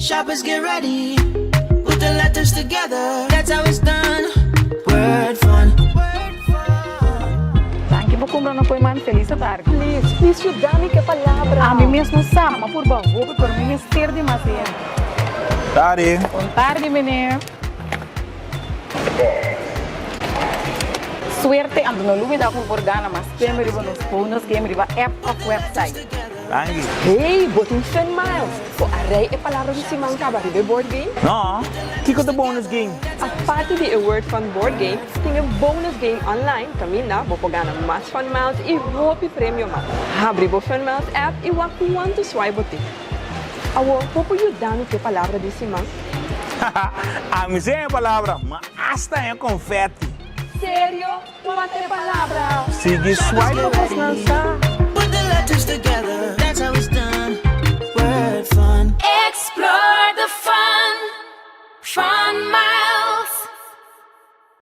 Shoppers get ready. Put the letters together. That's how it's done. Word fun. Danki pa kumpra no Kooyman. Felis atardi. Please, please yuda mi ku e palabra. Ami mes no sa, ma purba hopi pero mi mester di mas hende. Tardi. Bon tardi meneer. Suerte, anto no lubida ku por gana mas premio riba nos bonus game riba app of website. Danki. Hey, bo tin Fun Miles! Bo a rei e palabra di siman kaba riba e board game? No, kiko ta bonus game? Aparte di e Word Fun board game, tin e bonus game online kaminda bo por gana mas Fun Miles i hopi premio mas. Habri bo Fun Miles app i wak kuantu swipe bo tin. Awor, bo por yuda mi ku e palabra di siman? Haha, ami si haña e palabra, ma asta haña konfèti. Serio? Kua ta e palabra? Sigui swipe pa bos lansa. Put the letters together, that's how it's.